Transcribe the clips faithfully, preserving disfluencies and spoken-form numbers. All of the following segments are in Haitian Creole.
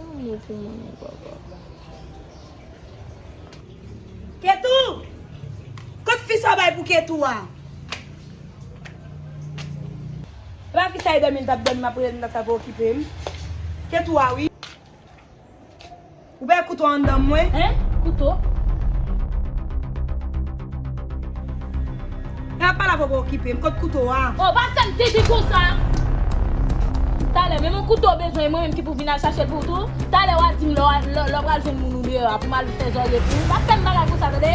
Yon mo pou mwen non, papa. Ketou! Kot fi sa w bay pou Ketou a? E pa fi sa e dòmi l t ap dòmi, m ap rele l, m t ap sa pou okipe m. Ketou a, wi. Ou bay kouto anndan mwen? Hein? Kouto? Nan pale avè w pou okipe m. Kot kouto a? Oh, pa fè m tenten konsa. Talè, menm yon kouto w bezwen, e mwen menm ki pou vin al chache l pou ou tou? Talè w a di m lè w a- lè- lè w pral jwenn moun ou deyò a pou m al fè zòrye pou ou. Pa fè m bagay konsa, tande?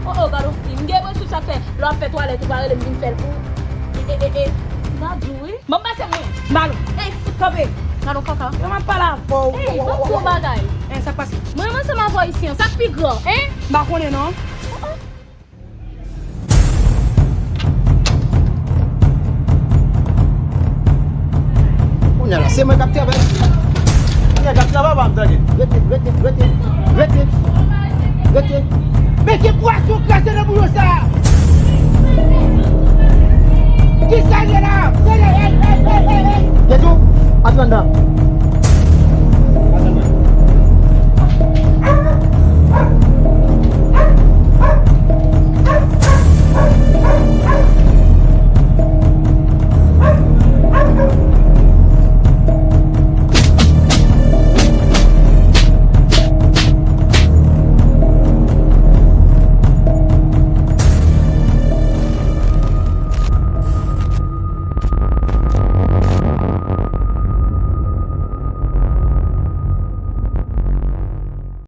Oh, oh, gad yon fi. M gen resous ap fè. Lè w ap fè twalèt ou pa rele m vin fè l pou ou. E, e, e, e. M a di w wi. Ban m pase mwen. M ba l. Ey, fout kanpe. Gad yon kaka. Yo, m ap pale avè w. Ey, ban m di w yon bagay. Hein, sa k pase? Mwen menm ansanm avè w isi an, sa k pi gran, hein? M pa konnen non. Oh, oh. Kounye a la, se mwen k ap travay. Kounye a k ap travay, pa m tande. Rete, rete, rete, rete, rete. Men ki pwason kraze nan bouyon sa a? Kisa l ye la? Tande, ey, ey, ey, ey, ey. Ketou, antre anndan.